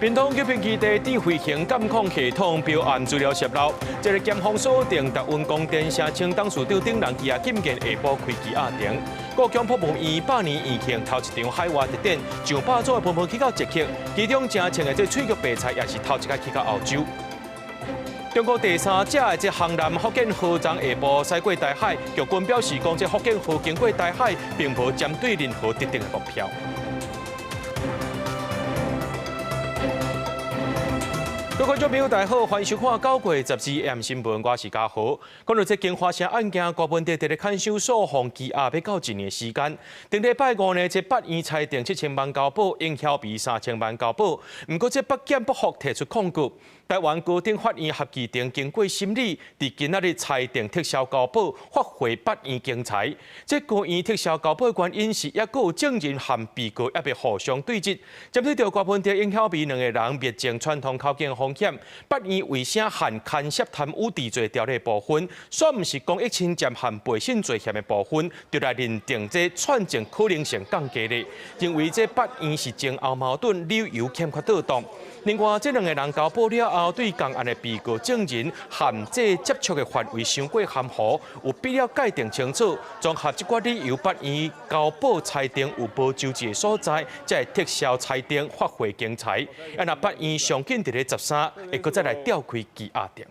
屏東九評基地智慧型監控系統標案資料洩漏，這个檢方鎖定達運光電聲稱董事長等人羈押禁見下晡開羈押庭。故宮博物院百年院慶頭一場海外特展，上百組的盆盆去到捷克，其中誠穿的這翠玉白菜也是頭一擺去到歐洲。中國第三隻的這航艦福建號昨下晡駛過台海，陸軍表示講，這福建號經過台海，並無針對任何特定的目標。各位觀眾朋友，大家好，歡迎收看九月十二 M 新聞，我是嘉豪。講到這京華城案件，柯文哲佇咧看守所予羈押欲到一年時間。頂禮拜五呢，這法院裁定7000萬交保，應曉薇3000萬交保。毋過這北檢不服提出抗告。台灣高等法院合議庭經過審理，佇今仔日裁定撤銷交保，發回法院重裁。這高院撤銷交保的原因是，猶閣有證人和被告猶未互相對質。針對著柯文哲、應曉薇兩个人滅證串通口徑風險，法院為啥限牽涉貪污治罪條例部分，煞毋是公益侵佔和背信罪嫌的部分，就來認定這串證可能性降低咧？認為這法院是前後矛盾，理由欠缺妥當。另外，這兩个人交保了後，對仝案的被告證人和這接觸的範圍傷過含糊，有必要界定清楚。綜合這寡理由，法院交保裁定有無糾結的所在，才會撤銷裁定，發回重裁。啊，若法院上緊佇咧13，會閣再來調開羈押庭。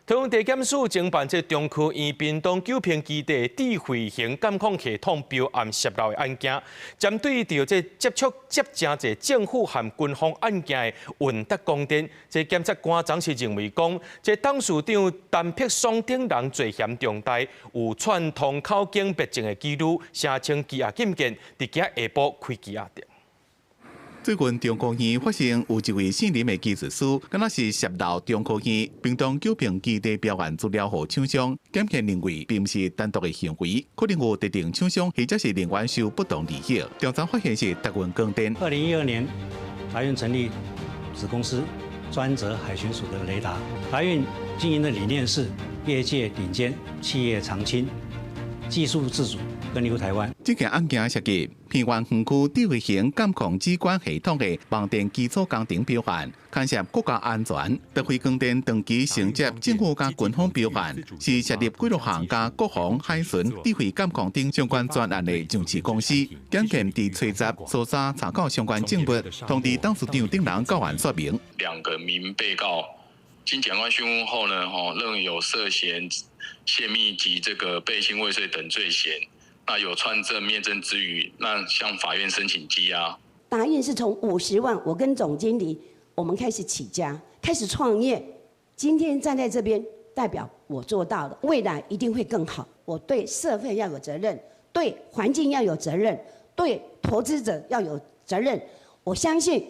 台灣地檢署偵辦這中科院屏東九評基地智慧型監控系統標案洩漏的案件，針對著這接觸接誠濟政府和軍方案件的運達光電，這檢察官昨是認為講，這董事長陳碧爽等人罪嫌重大，有串通口徑滅證的記錄，聲稱羈押禁見，佇今下晡開羈押庭。最近中科院發現有一位姓林的技術師，敢若是洩漏中科院屏東九評基地標案資料予廠商，檢驗認為並毋是單獨的行為，可能有特定廠商或者是人員受不當利益。調查發現是達運光電。2012年，達運成立子公司，專責海巡署的雷達。達運經營的理念是業界頂尖，企業長青，技術自主。根留台灣。這件案件涉及屏灣園區智慧型監控指管系統的網電基礎工程標案，牽涉國家安全。德輝光電長期承接政府佮軍方標案，是設立幾多項佮國防、海巡、智慧監控等相關專案的上市公司。檢驗佇初十、初三查到相關證物，通知董事長等人到案說明。兩個名被告經檢官訊問後呢，吼認為有涉嫌洩密及這個背信未遂等罪嫌。那有串證滅證之虞，那向法院申請羈押。達運是從50萬，我跟總經理，我們開始起家，開始創業。今天站在這邊，代表我做到了，未來一定會更好。我對社會要有責任，對環境要有責任，對投資者要有責任。我相信，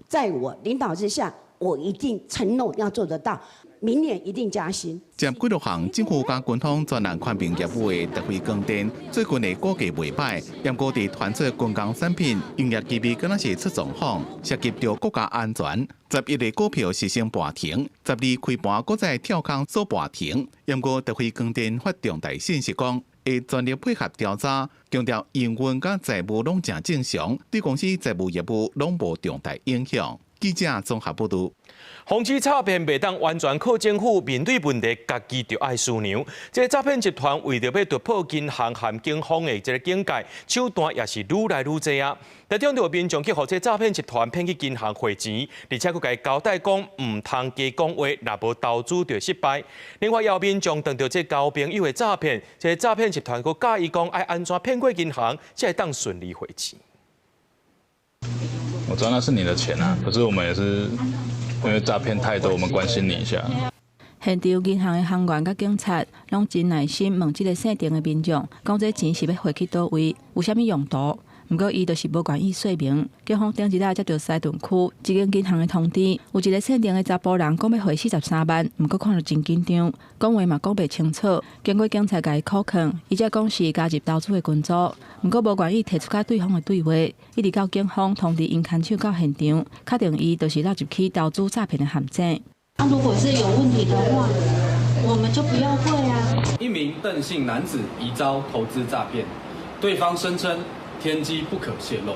在我領導之下，我一定承諾要做得到。明年一定加薪。接幾多項政府佮軍方專案寬頻業務的德輝光電，最近的股價袂䆀，毋過佇傳出軍工產品營業機密，敢若是出狀況，涉及著國家安全。11个股票實行盤停，12開盤閣再跳空鎖盤停。毋過德輝光電發重大信息講，會全力配合調查，強調營運佮財務攏誠正常，對公司財務業務攏無重大影響。記者綜合報導。防止詐騙袂當完全靠政府，面對問題，家己就愛思量。這個詐騙集團為著欲突破銀行和警方的這个警戒，手段也是愈來愈濟啊。台中就有民眾去予這詐騙集團騙去銀行匯錢，而且閣共伊交代講毋通加講話，若無投資就失敗。另外，也有民眾碰著這交朋友的詐騙，這個詐騙集團閣教伊講愛按怎騙過銀行，才會當順利匯錢。我知道那是你的錢啊，可是我們也是因為詐騙太多，我們關心你一下。現場銀行的行員佮警察攏真耐心問這个姓鄭的民眾，講這錢是欲匯去佗位，有啥物用途？毋過伊就是無願意說明。警方頂一日接著西屯區一間銀行的通知，有一个姓鄭的查埔人講欲匯43萬，毋過看著真緊張，講話嘛講袂清楚。經過警察共伊苦勸，伊才講是加入投資的群組，毋過無願意提出佮對方的對話，一直到警方通知𪜶牽手到現場，確定伊就是落入去投資詐騙的陷阱。那如果是有問題的話，我們就不要匯啊。一名鄧姓男子疑遭投資詐騙，對方聲稱天機不可洩露，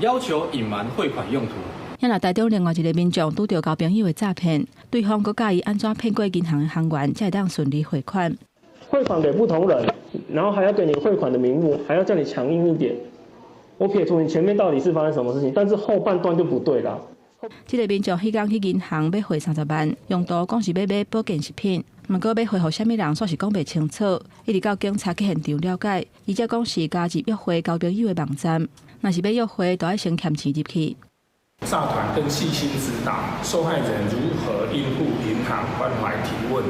要求隱瞞匯款用途。也若台中另外一个民眾拄著交朋友的詐騙，對方閣教伊按怎騙過銀行的行員，才會當順利匯款。匯款給不同人，然後還要給你匯款的名目，還要叫你強硬一點。我撇除你前面到底是發生什麼事情，但是後半段就不對啦。這个民眾彼工去銀行欲匯30萬，用途講是欲買保健食品，毋過欲匯予啥物人，煞是講袂清楚。一直到警察去現場了解，伊才講是加入約會交朋友的網站，若是欲約會，就愛先欠錢入去。詐團更細心指導受害人如何應付銀行關懷提問，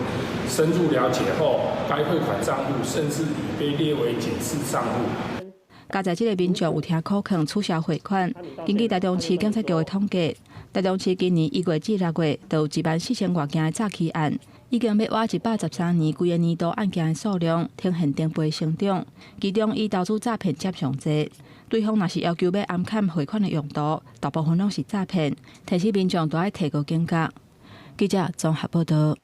深入了解後，該匯款帳戶甚至已被列為警示帳戶。佳哉這个民眾有聽口勸取消匯款。根據台中市警察局的統計，台中市今年1月至6月，就有1萬4千外件的詐欺案，已經欲倚113年規個年度案件的數量，呈現成倍成長。其中以投資詐騙佔上濟，對方若是要求欲暗崁匯款的用途，大部分攏是詐騙，提醒民眾都愛提高警覺。記者綜合報導。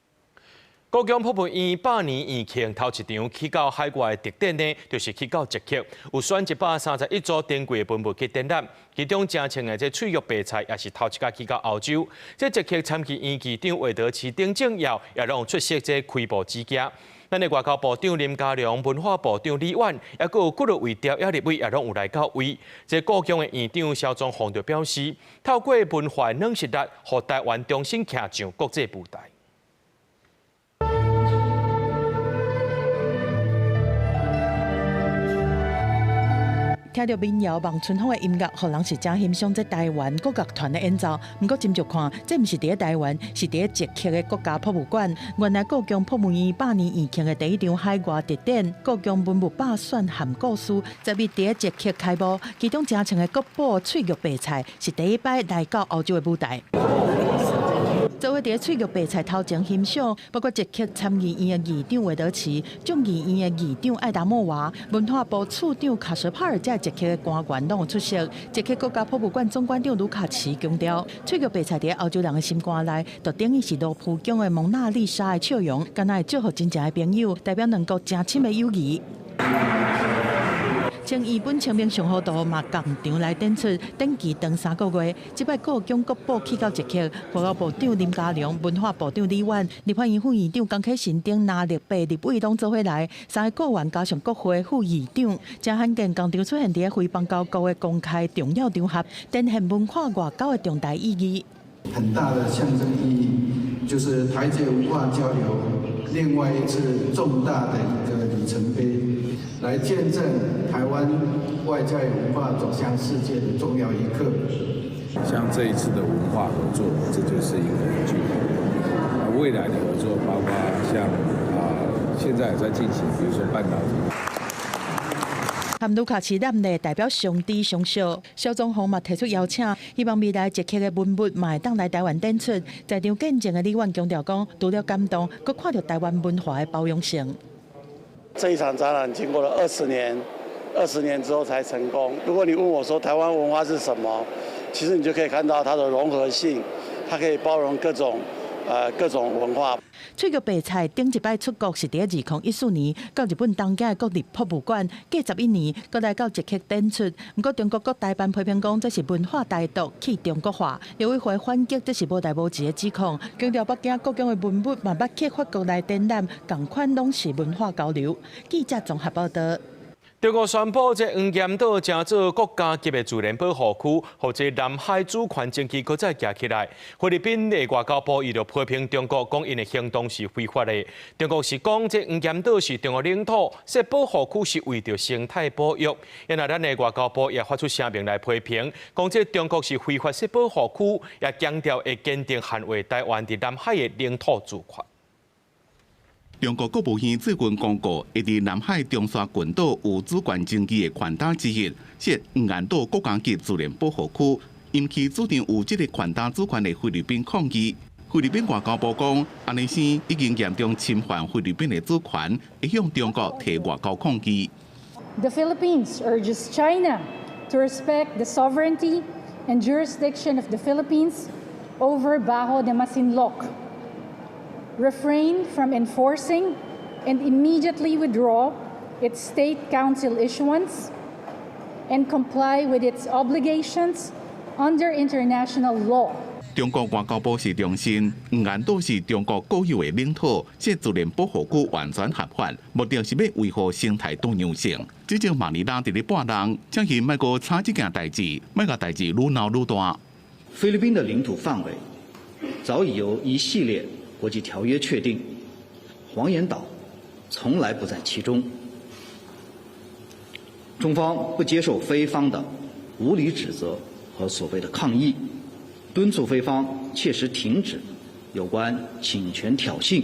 故宮博物院百年院慶頭一場去到海外的特展呢，就是去到捷克，有選131組珍貴的文物去展覽，其中誠穿的這翠玉白菜也是頭一擺去到歐洲。這捷克參議院議長魏德奇等政要也攏出席這開幕之行。咱的外交部長林佳龍、文化部長李婉，抑閣有幾落位朝野立委也攏有來到位。這故宮的院長蕭宗鳳就表示，透過文化軟實力，予台灣重新徛上國際舞台。聽著民謠望春風的音樂，予人是誠欣賞這台灣國樂團的演奏。毋過斟酌看，這毋是佇咧台灣，是佇咧捷克的國家博物館。原來故宮博物院百年院慶的第一場海外特展，故宮文物百選含故事，十日佇咧捷克開幕。其中誠穿的國寶翠玉白菜，是第一擺來到歐洲的舞台。做伙佇咧翠玉白菜頭前欣賞，包括捷克參議院的議長韋德奇、眾議院的議長艾達莫娃、文化部次長卡什帕爾這捷克的官員攏有出席。捷克國家博物館總館長盧卡奇強調，翠玉白菜佇咧歐洲人的心肝內，就等於是羅浮宮的蒙娜麗莎的笑容，敢若會祝福真正的朋友，代表兩國誠深的友誼。清伊本清明上河圖嘛，仝場來展出，展期長3個月。這擺故宮國寶去到捷克，外交部長林佳龍、文化部長李婉、立法院副院長江啟臣等藍綠白立委攏做伙來，三个閣員加上國會副議長，誠罕見仝場出現佇咧非邦交國的公開重要場合，展現文化外交的重大意義。很大的象徵意義，就是台捷文化交流另外一次重大的一個里程碑。來見證台灣外交文化走向世界的重要一刻。像這一次的文化合作，這就是一個很具體的。未來的合作，包括像現在也在進行，比如說半導體。含盧卡奇諳禮代表上知上笑，蕭宗鳳嘛提出邀請，希望未來捷克的文物嘛會當來台灣展出。在場見證的李婉強調講，除了感動，閣看著台灣文化的包容性。這一場展覽經過了二十年，二十年之後才成功。如果你問我說台灣文化是什麼，其實你就可以看到它的融合性，它可以包容各種文化。翠玉白菜頂一擺出國是佇咧2014年，到日本東京的國立博物館，過11年，閣來到捷克展出。毋過中國國台辦批評講，這是文化台獨去中國化。陸委會反擊，這是無代無誌的指控，強調北京故宮的文物嘛捌去法國來展覽，仝款攏是文化交流。記者綜合報導。中國宣布，這黃岩島成做國家級的自然保護區，予這南海主權爭議閣再舉起來。菲律賓的外交部伊就批評中國，講𪜶的行動是非法的。中國是講這黃岩島是中國領土，設保護區是為著生態保育。因為咱的外交部也發出聲明來批評，講這中國是非法設保護區，也強調會堅定捍衛台灣佇南海的領土主權。中國國務院最近公告，會佇南海中沙群島有主權爭議的群島之一，設黃岩島國家級自然保護區，引起主張有這个群島主權的菲律賓抗議。菲律賓外交部講，按呢生已經嚴重侵犯菲律賓的主權，會向中國提外交抗議。 The Philippines urges China to respect the sovereignty and jurisdiction of the Philippines over Bajo de Masinloc. Refrain from enforcing and immediately withdraw its State Council issuance and comply with its obligations under international law. 中國外交部是重申，黃岩島是中國國有的領土，設自然保護區完全合法，目的是欲維護生態多樣性。這種馬尼拉佇咧駁人，請伊莫閣吵這件代誌，莫共代誌愈鬧愈大。菲律賓的領土範圍早已由一系列國際條約確定，黃岩島從來不在其中。中方不接受菲方的無理指責和所謂的抗議。敦促菲方切實停止有關侵權挑釁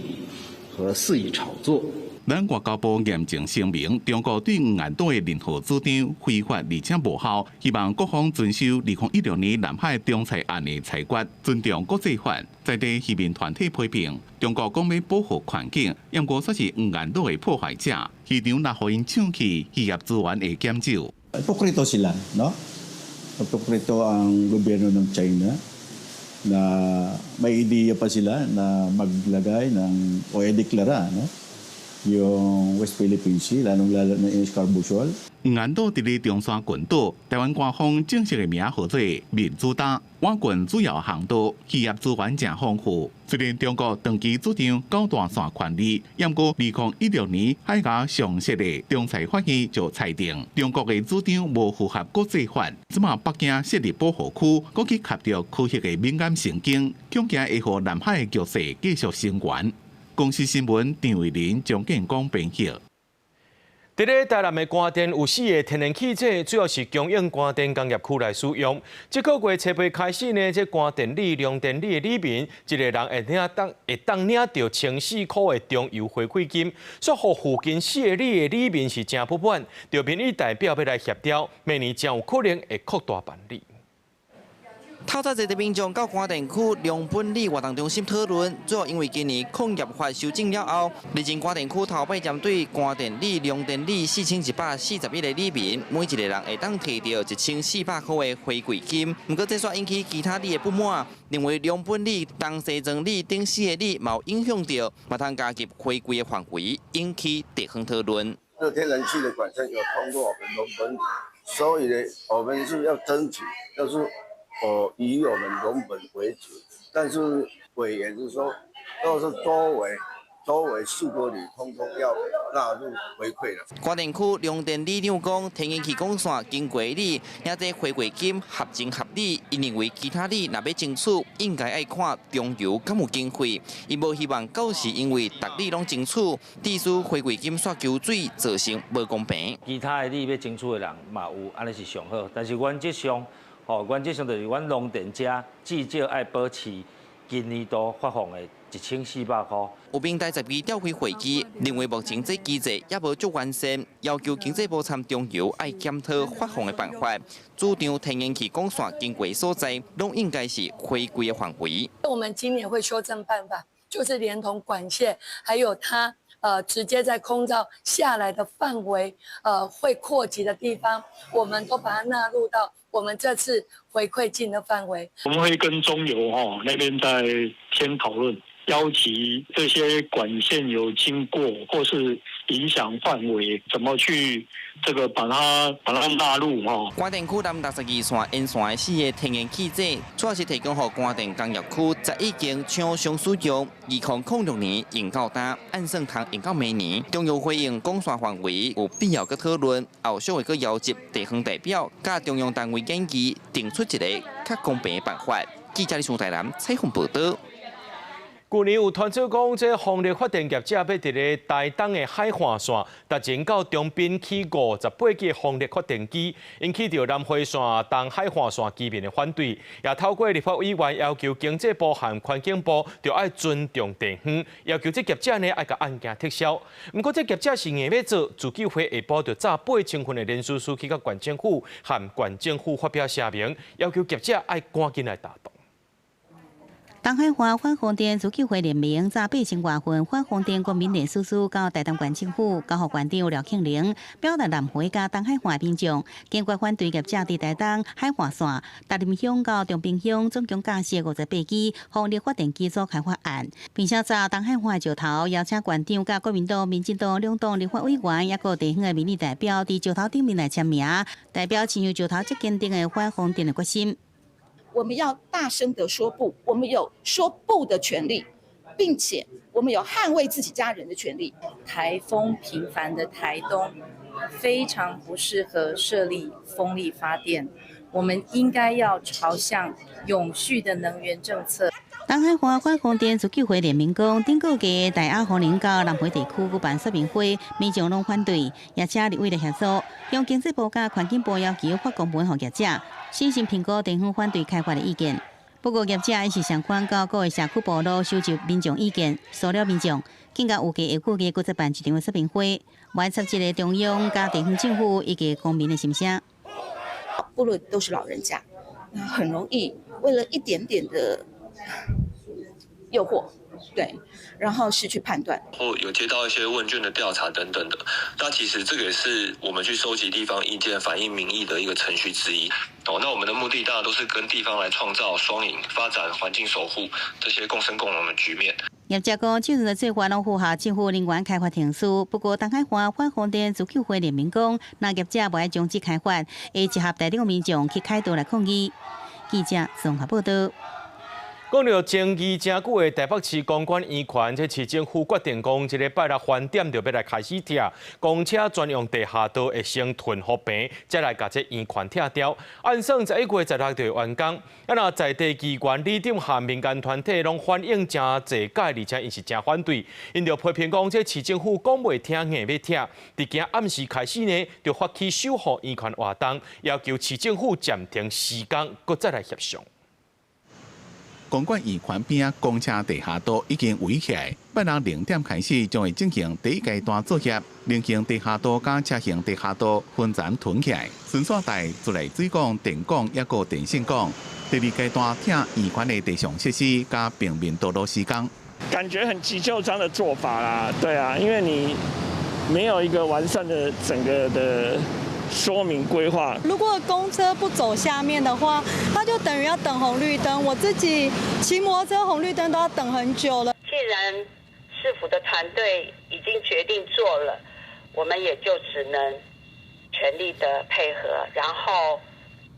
和肆意炒作。咱外交部嚴正聲明，中國對黃岩島的任何主張非法而且無效，希望各方遵守2016年南海仲裁案的裁決，尊重國際法。在地漁民團體批評，中國講欲保護環境，毋過卻是黃岩島的破壞者，漁場若予𪜶搶去，漁業資源會減少。 Hipokrito sila, no? Hipokrito ang gobyerno ng China na may ideya pa sila na maglagay ng o i-deklara, no? Yung West Philippine Sea, lalong-lalo na yung Scarborough Shoal. 黃岩島佇咧中山群島，台灣官方正式的名號做民主島。倚近主要航道，漁業資源誠豐富。雖然中國長期主張九段線權利，毋過2016年海峽上設的仲裁法院就裁定，中國的主張無符合國際法。這馬北京設立保護區，閣去磕著區域的敏感神經，恐驚會予南海的局勢繼續升懸。公視新聞張慧玲、張建光編譯。佇咧台南的關電有四个天然氣井，主要是供應關電工業區來使用。這個月初八開始呢，這關電里、龍電里的里民，一个人會當領著1400塊的中油回饋金，所以予附近四个里的里民是誠不滿，著民意代表欲來協調，明年誠有可能會擴大辦理。透早濟的民眾到關電區龍本里活動中心討論，主要因為今年礦業法修正了後，日前關電區頭擺針對關電里、龍電里4141個里民，每一個人會當提著1400塊的回饋金。毋過這煞引起其他里的不滿，認為龍本里、東西莊里等四个里嘛有影響著，嘛通加入回饋的範圍，引起地方討論。這天然氣的管線有通過我們龍本里，所以呢，我們是要爭取，就是。哦，以我們龍本為主，但是委員是說，都是周圍四個里通通要納入回饋了。關電區龍電里長講，天然氣管線經過里，領這回饋金合情合理。𪜶認為其他里若欲爭取，應該愛看中油敢有經費。𪜶無希望到時因為逐里攏爭取，致使回饋金煞求水，造成無公平。其他的里欲爭取的人嘛有，按呢是上好，但是原則上。吼，原則上就是阮龍電遮至少愛保持今年度發放的1400塊。有民代12召開會議，認為目前這機制猶無足完善，要求經濟部參中油愛檢討發放的辦法，主張天然氣管線經過所在，攏應該是回饋的範圍。我們今年會修正辦法，就是連同管線，還有它直接在空照下來的範圍，會擴及的地方，我們都把它納入到我們這次回饋金的範圍。我們會跟中油哈那邊再先討論，邀集這些管線有經過或是影響範圍，怎麼去這個把它納入哈。關電區南62線沿線的四个天然氣井，主要是提供予關電工業區11間廠商使用。2006年用到今，按算通用到明年。中油回應管線範圍有必要閣討論，後續會閣邀集地方代表、佮中央單位研議，定出一个較公平的辦法。記者李松台南採訪報導。舊年有傳出講，這風力發電業者欲佇咧台東的海岸線，達前到長濱起58支風力發電機，引起著南迴線東海岸線居民的反對，也透過立法委員要求經濟部和環境部著愛尊重地方，要求這業者呢愛共案件撤銷。毋過這業者是硬欲做，自救會下晡就紮8000份的聯署書去共縣政府和縣政府發表聲明，要求業者愛趕緊來打動。東海岸反風電自救會聯盟早八千外份反風電公民聯署書到台東縣政府，交予縣長廖慶玲，表達南迴佮東海岸民眾堅決反對業者佇台東海岸線、達林鄉到長濱鄉總共架設58支風力發電機組開發案，並且在東海岸石頭邀請縣長佮國民黨、民進黨兩黨立法委員，抑閣地方的民意代表佇石頭頂面來簽名，代表親像石頭這堅定的反風電的決心。我們要大聲的說不，我們有說不的權利，並且我們有捍衛自己家人的權利。颱風頻繁的台東非常不適合設立風力發電，我們應該要朝向永續的能源政策。東海岸反風電自救會聯盟講，頂個月大亞風林到南迴地區舉辦說明會，民眾攏反對，也請立委來協助，向經濟部佮環境部要求發公文予業者，審慎評估地方反對開發的意見。不過業者也是相款到各個社區部落收集民眾意見，騷擾民眾，更加預計下個月閣再辦一場的說明會，來插這個中央佮地方政府以及公民的心聲。部落都是老人家，那很容易為了一點點的誘惑，對，然後失去判斷，或有接到一些問卷的調查等等的，那其實這個也是我們去收集地方意見、反映民意的一個程序之一。哦，那我們的目的當然都是跟地方來創造雙贏、發展環境守護這些共生共榮的局面。業者講，這陣的做法攏符合政府能源開發程序。不過，東海岸反風電自救會聯盟講，若業者無愛終止開發，會集合大量民眾去凱道來抗議。記者綜合報道。講著爭議誠久的台北市公館圓環，這市政府決定講，這個拜六翻點就欲來開始拆公車專用地下道，會先囤復平，才來共這圓環拆掉。按算11月16就會完工。啊，若在地議員、里長和民間團體攏反應誠濟屆，而且𪜶是誠反對，𪜶就批評講，這市政府講袂聽，硬欲拆，佇今暗時開始呢，就發起守護圓環活動，要求市政府暫停施工，閣再來協商。公館圓環邊仔公車地下道已經圍起來，拜六0點開始將會進行第一階段作業，人行地下道佮車行地下道分層囤起來，順線帶自來水管、電管抑閣電線管。第二階段拆圓環的地上設施佮平面道路施工。感覺很急就章的做法啦，對啊，因為你沒有一個完善的整個的說明規劃。如果公車不走下面的話，那就等於要等紅綠燈。我自己騎摩托車紅綠燈都要等很久了。既然市府的團隊已經決定做了，我們也就只能全力的配合，然後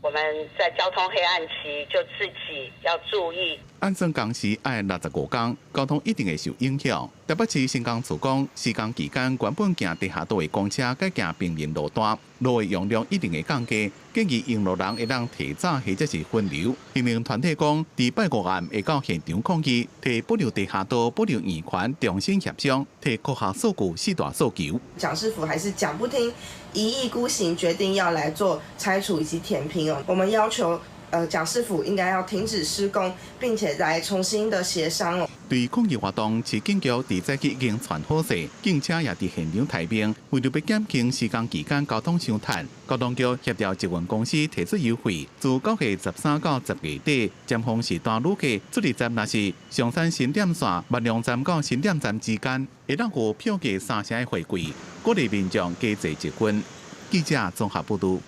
我們在交通黑暗期就自己要注意。按算工時愛65工，交通一定會受影響。台北市新工處講，施工期間原本行地下道的公車改行平面路段，路的容量一定會降低，建議用路人會當提早或者是分流。行動團體講，佇拜五暗會到現場抗議，提保留地下道、保留圓環，重新協商，提科學數據四大訴求。蔣市府還是講不聽，一意孤行，決定要來做拆除以及填平哦。我們要求，蔣市府應該要停止施工，並且來重新的協商哦。對抗議活動，市警局佇早起已經傳好勢，警車也佇現場待命。為著欲減輕施工期間交通傷窒，交通局協調捷運公司提出優惠，自9月13到10月底，尖峰時段旅客出入站若是松山新店線萬隆站到新店站之間，會當有票價三成的回饋，鼓勵民眾加坐捷運。記者綜合報導。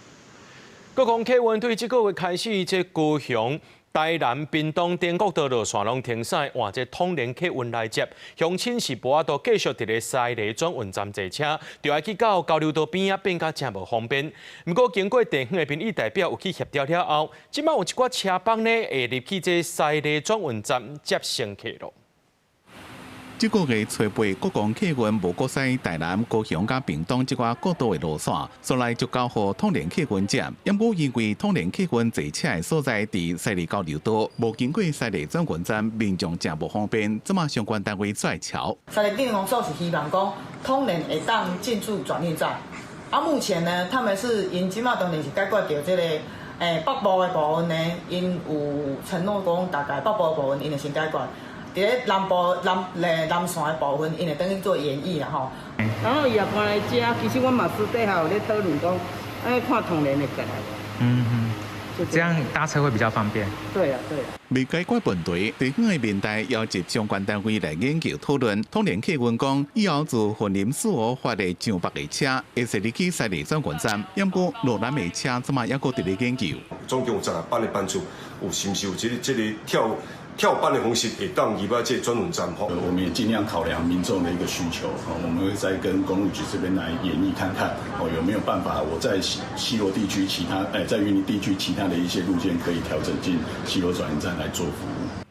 國光客運對這個月開始，這高雄、台南、屏東等國道路線攏停駛，換這統聯客運來接。鄉親是無法度繼續佇咧西螺轉運站坐車，就愛去到交流道邊仔，變甲誠無方便。毋過經過地方的民意代表有去協調了後，這擺有一寡車班呢會入去這西螺轉運站接乘客囉。這個月初八，國光客運無閣駛台南、高雄佮屏東這寡國道的路線，煞來就交予統聯客運接。毋過因為統聯客運坐車的所在佇西螺交流道，無經過西螺轉運站，民眾誠無方便。這馬相關單位出來喬。西螺鎮公所是希望講統聯會當進駐轉運站，啊，目前呢，他們是𪜶這馬當然是解決著這個北部的部分呢，𪜶有承諾講大概北部的部分𪜶會先解決。佇咧南部南咧南線的部分，𪜶會轉去做研議啦吼。然後伊也搬來遮，其實阮嘛私底下有咧討論講，愛看統聯會過來無？這樣搭車會比較方便。對啊，對啊。未解決問題，地方的民代邀集相關單位來研究討論。統聯客運講，以後自雲林四湖發的上北的車，會設入去西麗轉運站。毋過羅南的車，這馬猶閣佇咧研究。總共有16班的班次，有是毋是有這個跳班的方式，會當入來這個轉運站？我們也盡量考量民眾的一個需求，我們會再跟公路局這邊來研議看看，哦，有沒有辦法我在西螺地區其他，在雲林地區其他的一些路線可以調整進西螺轉運站來做服務。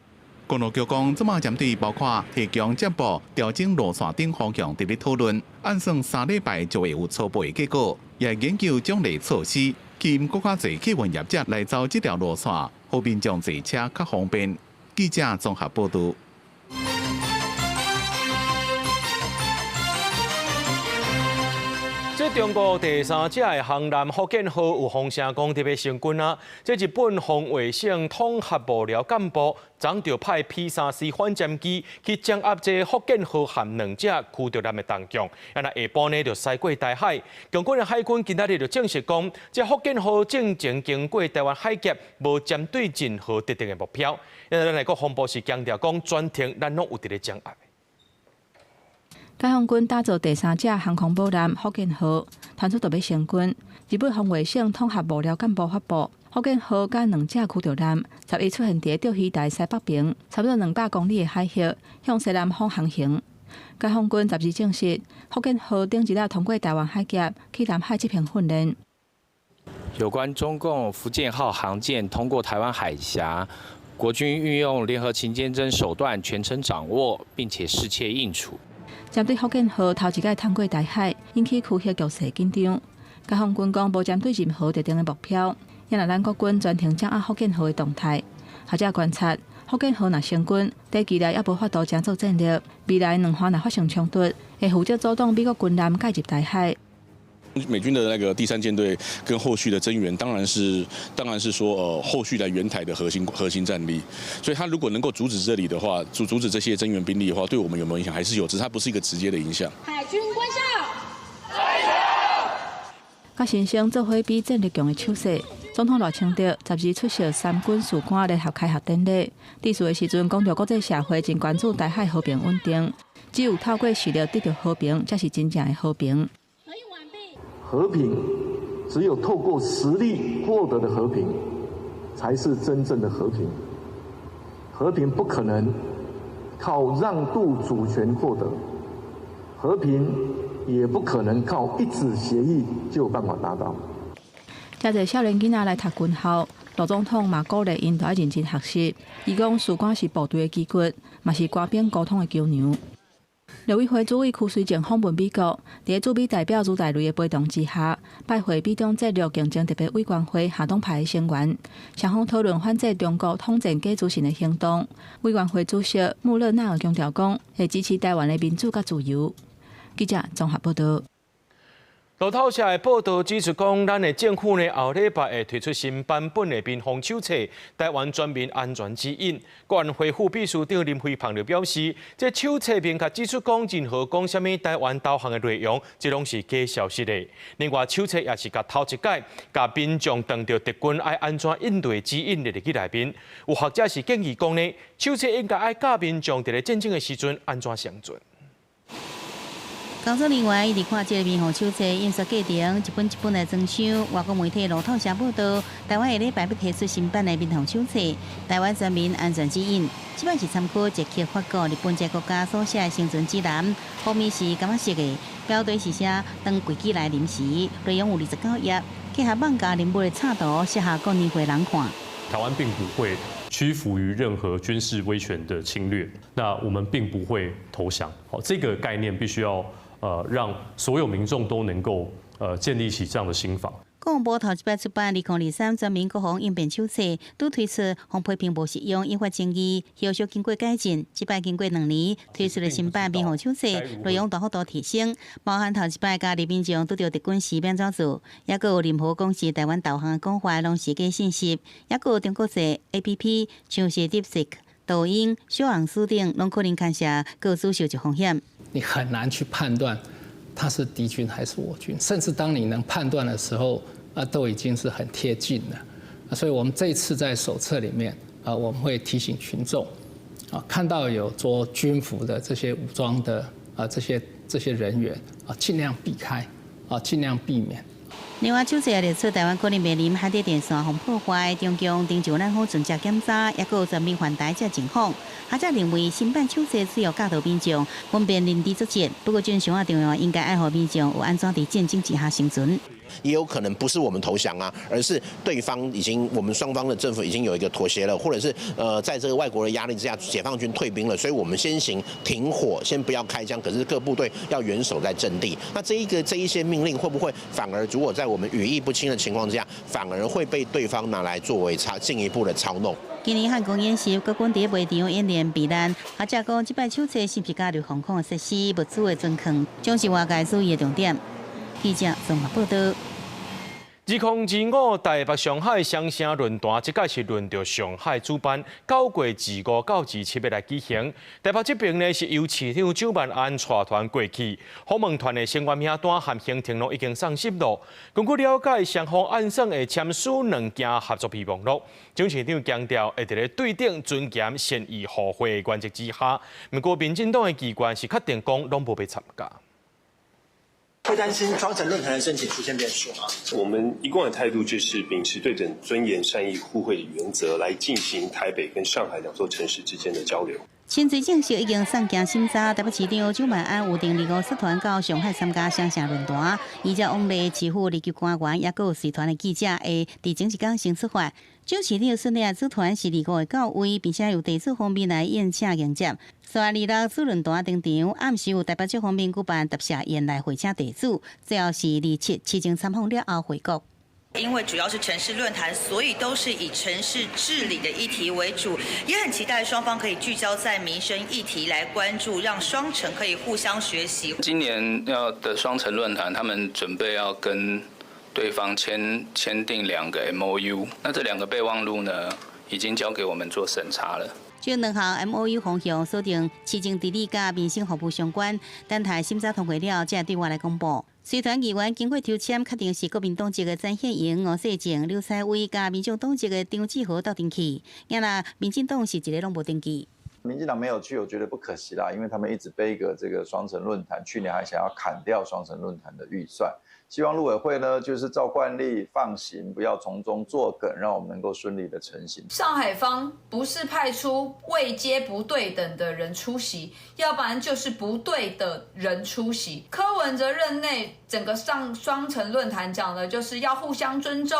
公路局講，這馬針對包括提供接駁、調整路線等方向佇咧討論，按算3禮拜就會有初步的結果，也研究獎勵措施，吸引閣較濟客運業者來走這條路線，予民眾坐車較方便。記者綜合報道。這中國第三隻的航艦福建號有風聲講特別成軍啊！這日本防衛省統合幕僚幹部昨就派 P-3C 反潛機去掌握這福建號和兩隻驅逐艦的動向。啊，若下晡呢就駛過台海。共軍的海軍今仔日就證實講，這福建號進前經過台灣海峽，無針對任何特定的目標。因為咱來國防部是強調講，全程咱攏有佇咧掌握。解放軍打造第三隻航空母艦福建號，傳出著欲成軍。日本防衛省統合幕僚幹部發布，福建號佮兩隻驅逐艦11出現佇釣魚台西北邊，差不多200公里的海域，向西南方航行。解放軍12證實，福建號頂一日通過台灣海峽去南海執行訓練。有關中共福建號航艦通過台灣海峽，國軍運用聯合勤監偵手段全程掌握，並且適切應處。針對福建號頭一擺通過台海，引起區域局勢緊張。解放軍講無針對任何特定的目標，也若咱國軍全程掌握福建號的動態。學者觀察，福建號若成軍，短期內猶無法度成做戰力，未來兩岸若發生衝突，會負責阻擋美國軍艦介入台海。美軍的那個第三艦隊跟後續的增援，當然是說，後續來援台的核心戰力。所以，他如果能夠阻止這裡的話，阻止這些增援兵力的話，對我們有沒有影響？還是有，只是它不是一個直接的影響。海軍官校，佮新生做伙比戰力強的手勢，總統賴清德12出席三軍士官聯合開學典禮，致辭的時陣講著國際社會真關注台海和平穩定，只有透過實力得著和平，才是真正的和平。和平只有透過實力獲得的和平，才是真正的和平。和平不可能靠讓渡主權獲得，和平也不可能靠一紙協議就有辦法達到。遮濟少年囡仔來讀軍校，賴總統嘛鼓勵𪜶著愛認真學習。伊講，士官是部隊的基骨，嘛是官兵溝通的橋梁。陸委會主委柯水正訪問美國，佇駐美代表朱大雷的陪同之下，拜會美中戰略競爭特別委員會下黨派的成員，雙方討論反制中國統戰假資訊的行動。委員會主席穆勒納爾強調講，會支持台灣的民主佮自由。記者綜合報道。路透社的報道指出，講咱的政府呢後禮拜會推出新版本的民防手冊《台灣全民安全指引》。國安會副秘書長林飛帆就表示，這手冊明確指出講，任何講啥物台灣導航的內容，這攏是假消息的。另外，手冊也是共頭一擺，共民眾當著敵軍愛按怎應對指引列入去內面。有學者是建議講呢，手冊應該愛教民眾佇咧戰爭的時陣按怎生存。工作人員一直看這个民防手冊印刷過程，一本一本來裝箱。外國媒體路透社報道，台灣下禮拜欲提出新版的民防手冊《台灣全民安全指引》。這擺是參考捷克、法國、日本這國家所寫的生存指南，封面是柑仔色的，標題是寫當危機來臨時，內容有29頁，結合網架人物的插圖，適合各年歲人看。台灣並不會屈服於任何軍事威權的侵略，那我們並不會投降。好，這個概念必須要讓所有民眾都能夠建立起這樣的心防。國防部頭一擺出版2023全民國防應變手冊，拄推出防批評無實用，引發爭議。後續經過改進，這擺經過2年推出的新版民防手冊，內容大幅度提升，包含頭一擺教民眾拄著敵軍時欲按怎做，抑閣有任何講是台灣導航的講法，攏是假信息，抑閣有中國製 APP，像是 DeepSeek、抖音、小紅書等，攏可能牽涉個資受這風險。你很難去判斷他是敵軍還是我軍，甚至當你能判斷的時候，啊，都已經是很貼近了。所以我們這次在手冊裡面啊，我們會提醒群眾啊，看到有着軍服的這些武裝的啊這些人員啊，盡量避開啊，盡量避免。另外，手冊也列出台灣可能面臨海底電線予破壞、中共定就咱好盡責檢查，抑閣有全面環台這情況。學者認為，新版手冊主要教導民眾分辨認知作戰，不過正常啊重要應該愛予民眾有按怎佇戰爭之下生存。也有可能不是我們投降啊，而是對方已經，我們雙方的政府已經有一個妥協了，或者是在這個外國的壓力之下，解放軍退兵了，所以我們先行停火，先不要開槍。可是各部隊要嚴守在陣地。那這一些命令會不會反而如果在我們語義不清的情況之下，反而會被對方拿來作為操進一步的操弄？今年漢光演習，國軍佇賣場演練避難，學者講這擺手冊是毋是加入防空設施、物資的存放，將是外界注意的重點。記者綜合報道。2025台北上海雙城論壇，這擺是輪著上海主辦，9月25到27日來舉行。台北這邊呢是由市長蔣萬安帶團過去，訪問團的成員名單和行程攏已經送審咯。根據了解，雙方按算會簽署兩件合作備忘錄。蔣市長強調，會佇咧對等、尊嚴、善意、互惠的原則之下。毋過，民進黨的機關是確定講攏無欲參加。會擔心雙城論壇的申請出現變數嗎？我們一貫的態度就是秉持對等、尊嚴、善意、互惠的原則來進行台北跟上海兩座城市之間的交流。新稅正式已經送件審查，台北市長蔣萬安預定25率團到上海參加雙城論壇，依照往例，市府二級官員抑閣有隨團的記者會佇前一工先出發。蔣市長率領組團是25會到位，並且由地主方面來宴請迎接。煞26主論壇登場，暗時有台北市方面舉辦答謝宴來會請地主，最後是27市政參訪了後回國。因為主要是城市論壇，所以都是以城市治理的議題為主，也很期待雙方可以聚焦在民生議題來關注，讓雙城可以互相學習。今年要的雙城論壇，他們準備要跟對方簽訂兩個 MOU，那這兩個備忘錄呢，已經交給我們做審查了。這兩項 MOU 方向鎖定市政治理佮民生服務相關，等待審查通過了，才對外來公布。隨團議員經過抽籤，確定是國民黨籍的曾憲瑩、吳世靜、劉彩薇，佮民眾黨籍的張志豪鬥陣去。啊若民進黨是一个攏無登記。民進黨沒有去，我覺得不可惜啦，因為他們一直背個這個雙城論壇，去年還想要砍掉雙城論壇的預算。希望陸委會呢，就是照慣例放行，不要從中作梗，讓我們能夠順利的成行。上海方不是派出位階不對等的人出席，要不然就是不對的人出席。柯文哲任內整個上雙城論壇講的就是要互相尊重，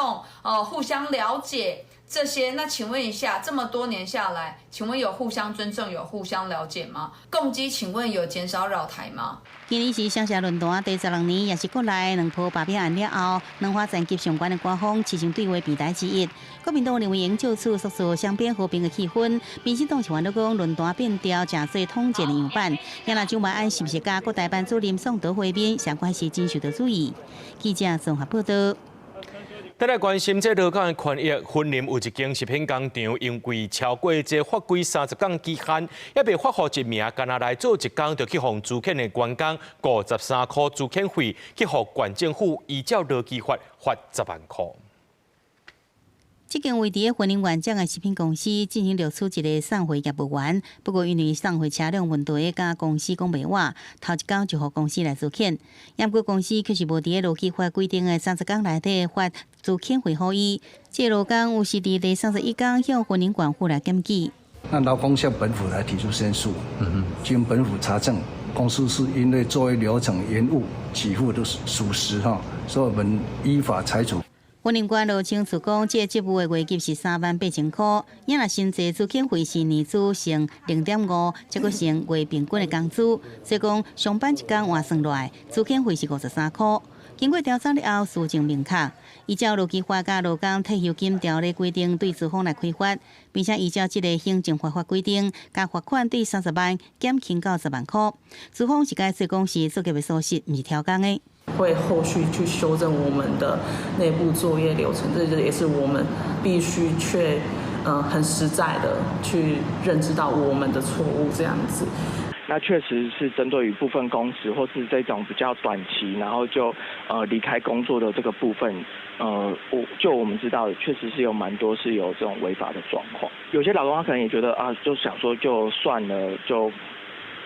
互相了解這些。那請問一下，這麼多年下來，請問有互相尊重、有互相了解嗎？共機請問有減少擾台嗎？今年是雙城論壇第16年，也是國內兩波罷免案了後，兩岸層級上懸的官方市政對話平台之一。國民黨認為應借此塑造雙邊和平的氣氛，民進黨是煩惱講論壇變調成做統戰的樣板。若蔣萬安是毋是佮國台辦主任宋濤會面，相關是真受到注意。記者綜合報道。再來關心這勞工的權益，雲林有一間食品工廠，因為超過這法規30工期限，猶未發予一名干焦來做一工，就去予資遣的員工53箍資遣費，去予縣政府依照勞基法罰10萬箍。這間位佇雲林縣長的食品公司進行錄取一个送貨業務員，不過因為送貨車輛問題，佮公司講袂倚，頭一工就予公司來資遣。毋過公司卻是無佇勞基法規定的30工內底發資遣費予伊。這個勞工有時佇第31工向雲林縣府來檢舉。那勞工向本府來提出申訴，經本府查證，公司是因為作業流程延誤給付的屬實哈，所以我們依法裁處。雲林縣勞青處講，這個職務的月給是3萬8千箍，若實際資遣費是年資乘0.5，這閣乘月平均的工資，所以講上班一工換算落來，資遣費是53箍。經過調查了後，事證明確，依照勞基法佮勞工退休金條例規定，對資方來開罰，並且依照這个行政罰法規定，共罰款對30萬減輕到10萬箍。資方是解釋講是作業的疏失，毋是超工的。會後續去修正我們的內部作業流程，這個也是我們必須卻很實在的去認知到我們的錯誤這樣子。那確實是針對於部分工時或是這種比較短期，然後就離開工作的這個部分，我們知道，確實是有蠻多是有這種違法的狀況。有些勞工他可能也覺得啊，就想說就算了，就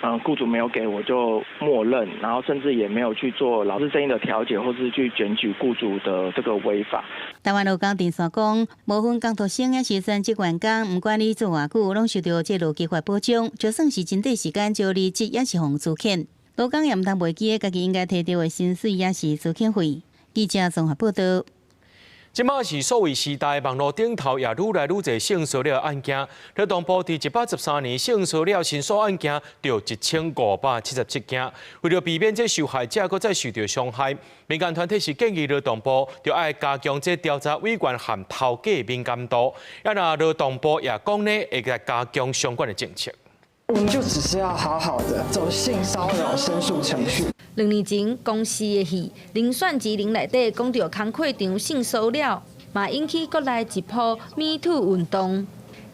僱主沒有給我就默認，然後甚至也沒有去做勞資爭議的調解，或是去檢舉僱主的這個違法。台灣勞工陣線講，無分工讀生抑是全職員工，毋管你做偌久，攏受著這勞基法保障，就算是真短時間招離職，抑是予資遣。勞工也毋通袂記得家己應該提著的薪水抑是資遣費。記者綜合報道。這馬是數位時代，網路頂頭也愈來愈濟性騷擾案件。勞動部佇113年性騷擾申訴案件就1577件。為著避免這受害者閣再受著傷害，民間團體是建議勞動部著愛加強這調查委員和頭家敏感度。啊，若勞動部也講呢，會來加強相關的政策。我們就只是要好好的走性騷擾申訴程序。 2年前公視的戲《人選之人》內底講著工課場性騷擾，嘛引起國內一波 Me Too 運動。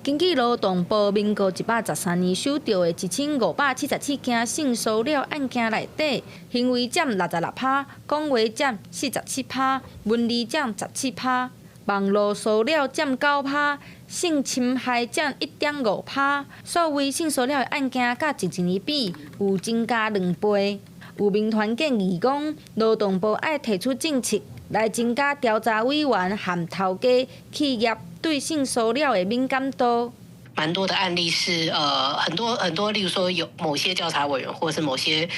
根據勞動部民國113年收著的1577件性騷擾案件內底，行為佔66%，講話佔47%，文字佔17%，網路騷擾佔9%，性侵害佔1.5%。所謂性騷擾的案件，佮前一年比有增加2倍。有民團建議講，勞動部愛提出政策來增加調查委員和頭家企業對性騷擾的敏感度。蠻多的案例是，很多很多，例如說有某些調查委員，或是某些，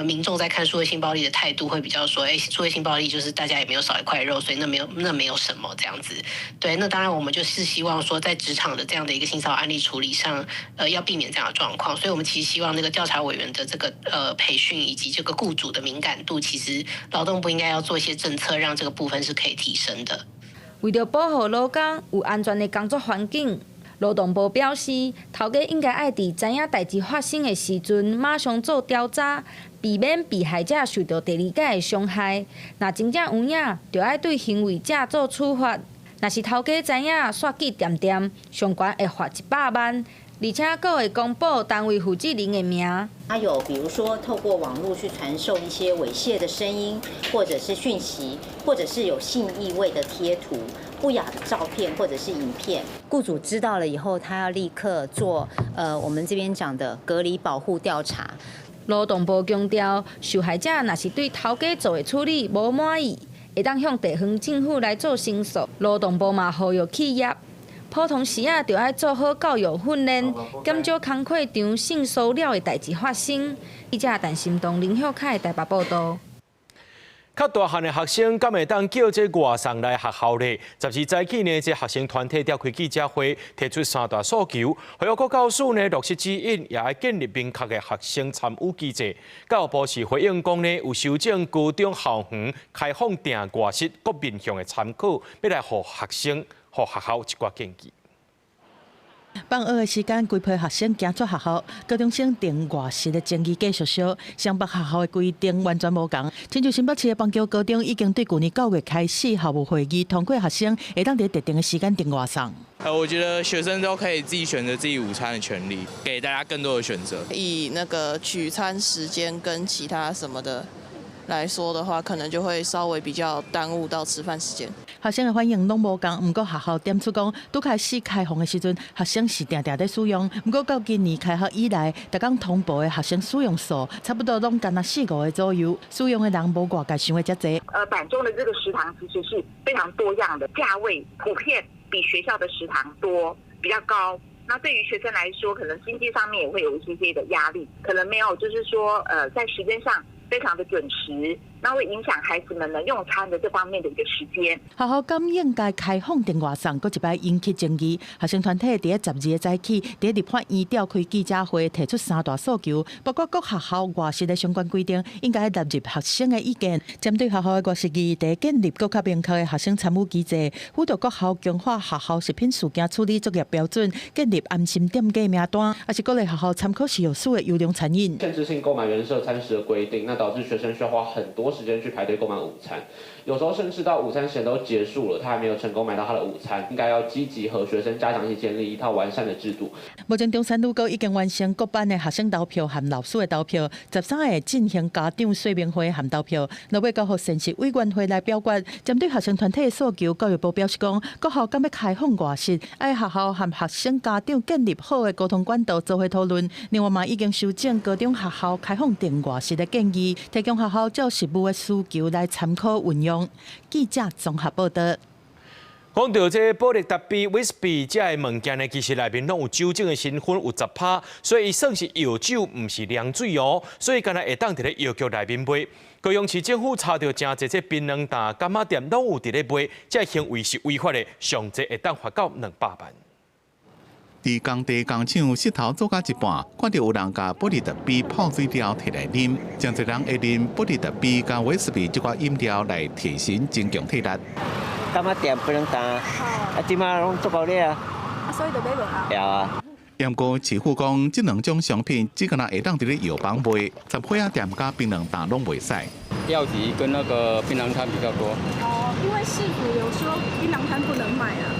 民眾在看數位性暴力的態度，會比較說，數位性暴力就是大家也沒有少一塊肉，所以那沒有什麼這樣子。對，那當然我們就是希望說，在職場的這樣的一個性騷擾案例處理上，要避免這樣的狀況。所以我們其實希望那個調查委員的這個，培訓以及這個僱主的敏感度，其實勞動部應該要做一些政策，讓這個部分是可以提升的。為著保護勞工有安全的工作環境。勞動部表示，頭家應該愛佇知影代誌發生的時陣，馬上做調查，避免被害者受著第二擺的傷害。若真正有影，就愛對行為者做處罰。若是頭家知影，煞記恬恬，上懸會罰100萬，而且閣會公布單位負責人的名。他有，比如說透過網路去傳授一些猥褻的聲音，或者是訊息，或者是有性意味的貼圖、不雅的照片或者是影片。雇主知道了以後，他要立刻做我們這邊講的隔離保護調查。勞動部強調，受害者若是對頭家做的處理無滿意，會當向地方政府來做申訴。勞動部嘛呼籲企業，普通時仔就愛做好教育訓練，減少工課場性騷擾的代誌發生。記者陳心東、林孝凱台北報導。較大漢的學生敢會當叫這外送來學校咧？12早起呢，這學生團體召開記者會，提出三大訴求。學校國教署呢落實指引，也愛建立明確的學生參與機制。教育部是回應講呢，有修正高中校園開放訂外食各面向的參考，欲來予學生、予學校一寡建議。放學的時間，規批學生行出學校，高中生訂外食的爭議繼續燒，雙北學校的規定完全無仝。親像新北市的邦橋高中已經對舊年9月開始校務會議通過學生會當佇特定的時間訂外送。我覺得學生都可以自己選擇自己午餐的權利，給大家更多的選擇。以那個取餐時間跟其他什麼的來說的話，可能就會稍微比較耽誤到吃飯時間。學生的反應攏無仝，毋過學校點出講，拄開始開放的時陣，學生是定定咧使用。毋過到今年開學以來，逐工通報的學生使用數差不多攏干焦4、5個左右，使用的人無外界想的遮濟。板中的這個食堂其實是非常多樣的，價位普遍比學校的食堂多，比較高。那對於學生來說，可能經濟上面也會有一些些的壓力，可能沒有就是說，在時間上非常的準時，那會影響孩子們呢用餐的這方面的一個時間。學校敢應該開放訂外送，閣一擺引起爭議。學生團體佇咧12个早起，佇立法院召開記者會，提出三大訴求，包括各學校外食的相關規定應該納入學生的意見，針對學校的外食議題，建立閣較明確的學生參與機制，輔導各校強化學校食品事件處理作業標準，建立安心店家名單，抑是鼓勵學校參考食藥署的優良餐飲。限制性購買人設餐食的規定，那導致學生需要花很多時間去排隊購買午餐，有時候甚至到午餐時間都結束了，他還沒有成功買到他的午餐。應該要積極和學生家長一起建立一套完善的制度。目前中山女高已經完成各班的學生投票和老師的投票，13個進行家長說明會和投票，落尾交予膳食委員會來表決。針對學生團體的訴求，教育部表示講，各校敢欲開放外食，愛學校和學生家長建立好的溝通管道，做伙討論。另外嘛，已經修正高中學校開放訂外食的建議，提供學校照實務的需求來參考運用。記者綜合報道。講到這保力達啤、威士忌這个物件呢，其實內面攏有酒精的成分有10%，所以算是藥酒，毋是涼水哦。所以敢若會當佇咧藥局內面賣。高雄市政府查著誠濟這檳榔擔、柑仔店攏有佇咧賣，這个行為是違法的，上濟會當罰到200萬。佇工地工廠穡頭做到一半，看著有人共保力達啤泡水了提來啉，誠濟人會啉保力達啤佮威士忌這款飲料來提神增強體力。柑仔店檳榔擔，啊，這馬攏足夠了啊，所以就買無啊。對啊。毋過市府講，這兩種商品只敢若會當佇咧藥房賣，雜貨仔店佮檳榔擔攏袂使。藥局跟那個檳榔攤比較多。哦，因為市府有說檳榔攤不能賣啊，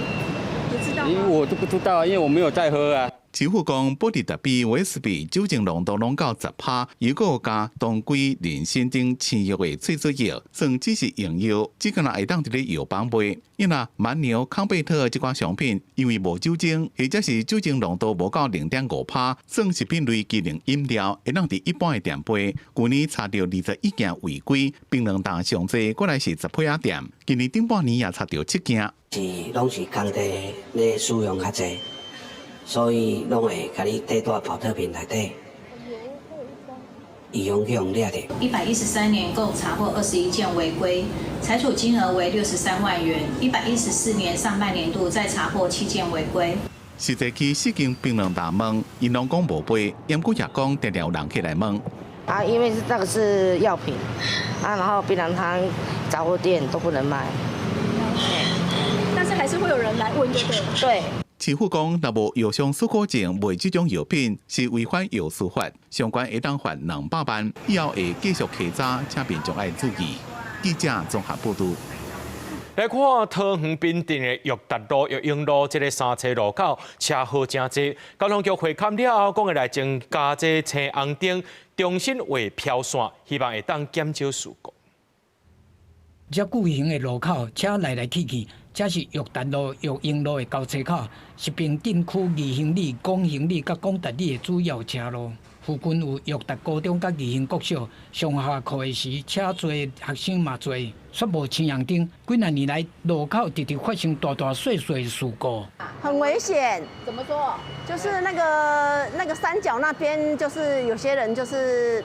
你知道嗎？因為我都不知道，因為我沒有在喝啊。市府講，保力達啤、威士忌酒精濃度攏到10%，又閣有加當歸、人參等青藥的萃取液，算只是用藥，只敢若會當佇咧藥房賣。伊若蠻牛、康貝特這款商品，因為無酒精，或者是酒精濃度無到0.5%，算食品類機能飲料，會當佇一般的店賣。舊年查著21件違規，檳榔擔上濟，過來是雜貨仔店。今年頂半年也查著7件。是攏是工地咧使用較濟。所以攏會共你綴佇寶特瓶內底，以防去予掠著。113年共查獲21件違規，裁處金額為63萬元。114年上半年度再查獲7件違規。實際去四間檳榔擔問，𪜶攏講無賣，毋過也講定定有人起來問。啊，因為是那個是藥品，啊，然後檳榔攤、雜貨店都不能賣。但是還是會有人來問，就對了。對。市府講，若無藥商許可證賣這種藥品是違反藥師法，相關會當罰200萬，以後會繼續稽查，請民眾愛注意。記者綜合報導。來看桃園平鎮的育達路、育英路這个三岔路口，車禍誠濟。交通局會勘了後，講會來增加這青紅燈，重新畫飄線，希望會當減少事故。這巨型的路口，車來來去去，這是育達路、育英路的交叉口，是平鎮區義興里、廣興里佮廣達里的主要車路。附近有育達高中佮義興國小，上下課的時車濟，學生嘛濟，煞無青紅燈。幾若年來，路口直直發生大大細細的事故。很危險。怎麼說？就是那個三角那邊，就是有些人就是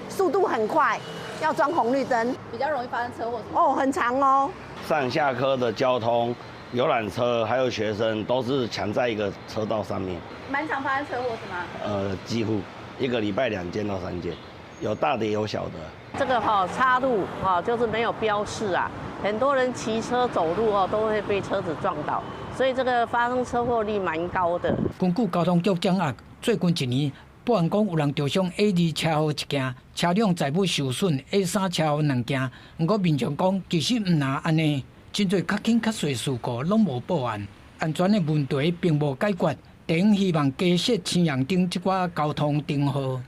速度很快。要裝紅綠燈，比較容易發生車禍。哦，很常哦。上下課的交通、遊覽車還有學生都是搶在一個車道上面。蠻常發生車禍是嗎？幾乎一個禮拜2件到3件，有大的有小的。這個哈岔路哈就是沒有標示啊，很多人騎車走路哦都會被車子撞到，所以這個發生車禍率蠻高的。根據交通局掌握，最近一年，報案講有人著傷 A2車禍一件，車輛載物受損 A3車禍兩件。毋過民眾講，其實毋但按呢，真濟較輕較細事故攏無報案，安全的問題並無解決。地方希望加設青紅燈這寡交通燈號。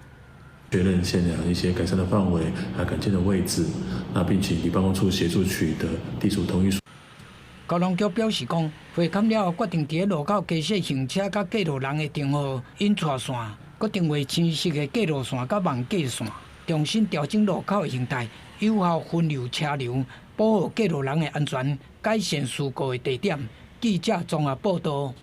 確認現場一些改善的範圍，還有改建的位置，那並請離辦公處協助取得地主同意書。交通局表示講，會勘了後決定佇路口加設行車佮過路人的燈號引帶線，閣定畫清晰的過路線佮網格線，重新調整路口的形態，有效分流車流，保護過路人的安全，改善事故的地點。記者綜合報道。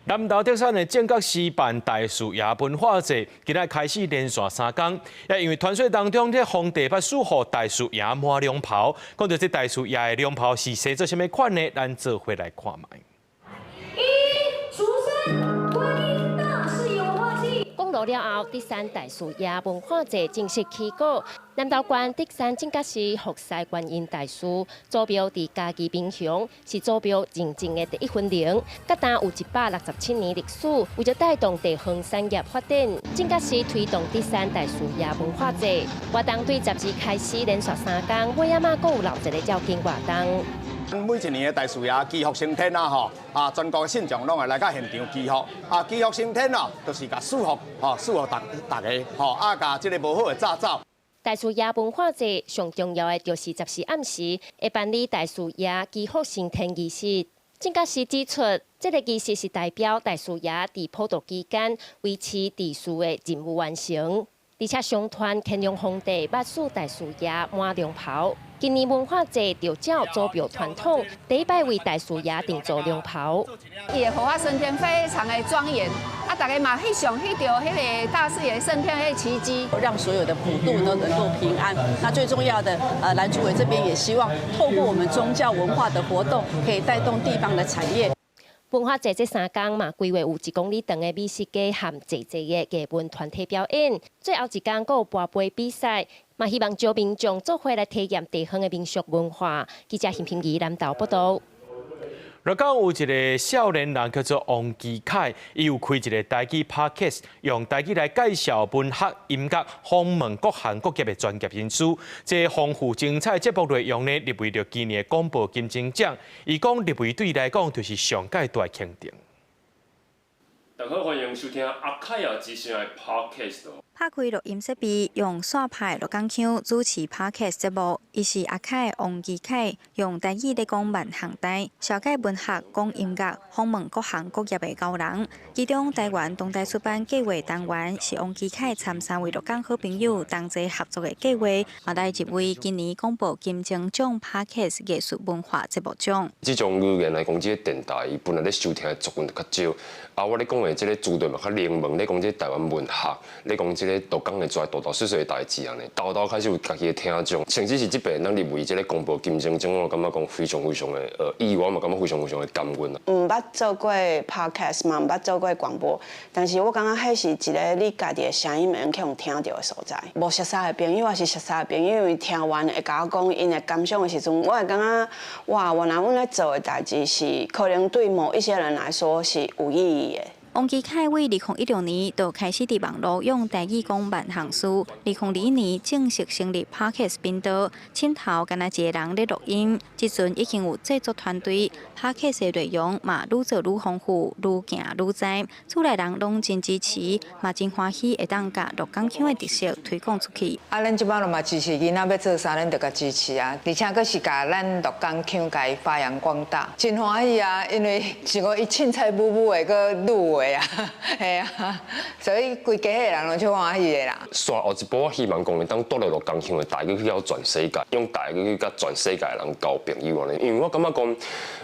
南投特產的正覺獅辦大樹爺文化節，今仔開始連續3工，也因為傳說當中這皇帝捌賜予大樹爺滿龍袍，講著這大樹爺的龍袍是生做啥物款呢？咱做伙來看覓。一，出生，觀音大士有化氣。講爐了後，德山大士爺文化節正式起鼓。南投縣德山真覺寺福西觀音大士祖廟佇嘉義民雄，是祖廟認證的第一分靈，佮今有167年歷史。為著帶動地方產業發展，真覺寺推動德山大士爺文化節活動，對12開始連續3工，尾仔嘛閣有留一个醮經活動。每一年的大士爺祈福升天啊，吼啊，全國的信眾攏會來到現場祈福啊，祈福升天哦，就是共賜福，吼賜予逐逐家，吼啊，共這个無好的炸走。大士爺文化節上重要的就是14暗時會辦理大士爺祈福升天儀式。真覺寺指出，這个儀式是代表大士爺佇普渡期間維持秩序的任務完成。而且相傳乾隆皇帝捌賜大士爺滿龍袍。今年文化節就照祖廟傳統，第一擺為大士爺訂做龍袍。伊的護法升天非常的莊嚴，啊，大家嘛翕相翕著彼个大士爺升天的奇蹟，讓所有的普渡都能夠平安。那最重要的，藍主委這邊也希望透過我們宗教文化的活動，可以帶動地方的產業。文化節這3工嘛，規劃有1公里長的美食街和濟濟的藝文團體表演。最後一工閣有跋杯比賽，嘛希望招民眾做伙來體驗地方的民俗文化。記者邢平儀南投報導。鹿港有一个少年人叫做王基凱，伊有開一个台語 podcast，用台語來介紹文學、音樂、訪問各行各業的專業人士。這豐富精彩節目內容呢，入圍著今年的廣播金鐘獎。伊講入圍對伊來講就是上蓋大肯定。大家好，歡迎收聽阿凱仔之聲的 podcast。拍開錄音設備，用煞派鹿港腔主持 Podcast 節目。伊是阿凱王基凱，用台語咧講萬項代，紹介文學、講音樂，訪問各行各業的高人。其中，台灣當代出版計劃單元是王基凱參三位鹿港好朋友同齊合作的計劃，嘛來入圍今年廣播金鐘獎 Podcast 藝術文化節目獎。這種語言來講，這个電台伊本來咧收聽的族群就較少。啊，我咧講的這个資料嘛較冷門，咧講這个台灣文學，咧講這个鹿港會做大大細細的代誌按呢，沓沓開始有家己的聽眾，甚至是這擺咱入圍這个廣播金鐘獎，我感覺講非常非常的意外嘛，感覺非常非常的感恩啊。毋捌做過 podcast 嘛，毋捌做過廣播，但是我感覺彼是一个你家己的聲音會用去予聽著的所在。無熟似的朋友，抑是熟似的朋友，聽完會共我講𪜶的感想的時陣，我會感覺哇，原來阮咧做的代誌是可能對某一些人來說是有意義的。王基凱為2016年就開始佇網路用台語講萬項事，2021年正式成立 Podcast 頻道，鏡頭干焦一个人咧錄音，這陣已經有製作團隊，Podcast 的內容嘛愈做愈豐富，愈行愈知，厝內人攏真支持，嘛真歡喜會當共鹿港腔的特色推廣出去。啊，咱這擺嘛支持囡仔欲做啥，咱就共支持啊，而且閣是共咱鹿港腔共伊發揚光大，真歡喜啊！因為像講伊凊彩舞舞的，閣入圍啊，嘿啊，所以規家的人攏足歡喜的啦。煞後一步，我希望講會當帶著鹿港腔的台語去到全世界，用台語去佮全世界的人交朋友按呢。因為我感覺講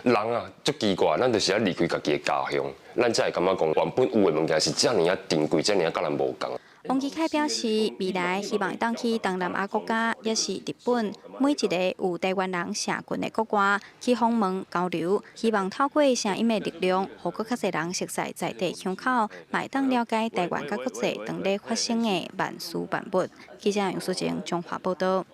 人啊，足奇怪，咱就是愛離開家己的家鄉，咱才會感覺講原本有的物件是遮爾仔珍貴，遮爾仔佮咱無仝。王基凱表示，未來希望會當去東南亞國家，抑是日本，每一个有台灣人社群的國外去訪問交流，希望透過聲音的力量，予閣較濟人熟似在地腔口，嘛會當了解台灣佮國際當咧發生的萬事萬物。記者楊淑靜彰化報導。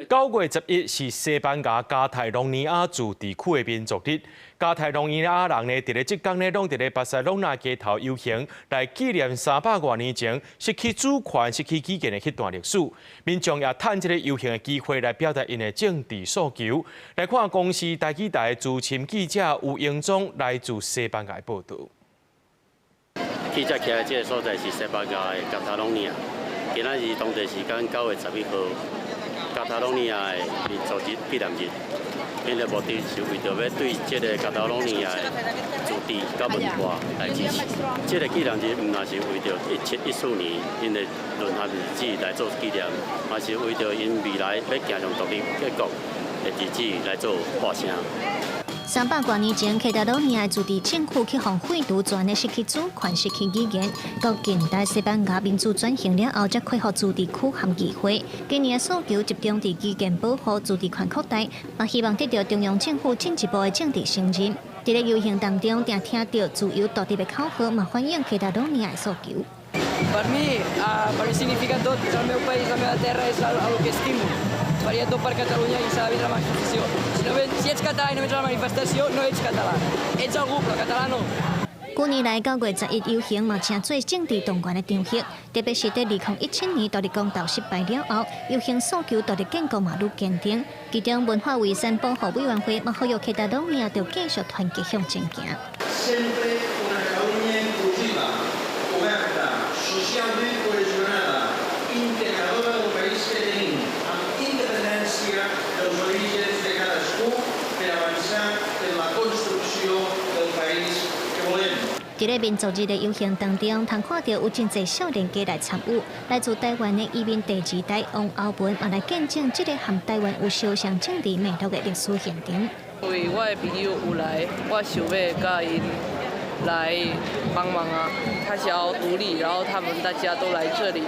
9月11是西班牙加泰隆尼亞自治區的民族日。加泰隆尼亞人呢，佇咧這工呢，攏佇咧巴塞隆納街頭遊行，來紀念300外年前失去主權、失去語言的彼段歷史。民眾也趁這个遊行的機會來表達𪜶的政治訴求。來看公視台語台資深記者吳英宗來自西班牙的報導。記者徛的這个所在是西班牙的加泰隆尼亞，今仔日當地時間9月11號。加泰隆尼亞的民族日紀念日，𪜶的目的是為著欲對這个加泰隆尼亞的自治佮文化來支持。這个紀念日毋但是為著1714年𪜶的淪陷日子來做紀念，嘛是為著𪜶未來欲走向獨立建國的日子來做發聲。300外年前，加泰羅尼亞自治政府去予廢除，全的失去主權、失去語言。到近代西班牙民主轉型了後，才恢復自治區和議會。今年的訴求集中佇語言保護、自治權擴大，嘛希望得著中央政府進一步的政治承認。佇咧遊行當中，定聽著自由獨立的口號，嘛反映加泰羅尼亞的訴求。Per mi significa tot, és el meu país, la meva terra, és el que estimo. Faria tot per Catalunya i s'ha de vindre a la manifestació. Si, no ven, si ets català i no vens a la manifestació, no ets català. Ets algú, però català no. 舊年來9月11遊行嘛，成做政治動員的場合，特別是佇2017年獨立公投失敗了後，遊行訴求獨立建國嘛愈堅定。其中文化遺產保護委員會嘛呼籲加泰羅尼亞著繼續團結向前行。 Sempre una Catalunya inclusiva, oberta, socialment cohesionada, integradora del país que tenim, amb independència dels orígens de cadascú per avançar en la construcció del país que volem. 佇咧民族日的遊行當中，通看著有真濟少年家來參與，來自台灣的移民第二代王歐文嘛來見證這個和台灣有相像政治脈絡的歷史現場。因為我的朋友有來，我想欲共𪜶來幫忙啊。他想要獨立，然後他們大家都來這裡。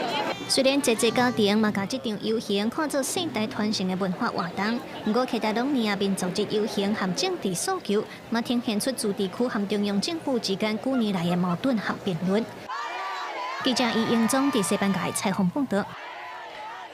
雖然濟濟家庭嘛共這場遊行看做世代傳承的文化活動，毋過加泰羅尼亞民族日遊行和政治訴求，嘛呈現出自治區和中央政府之間幾年來的矛盾和辯論。記者伊英宗佇西班牙採訪報導。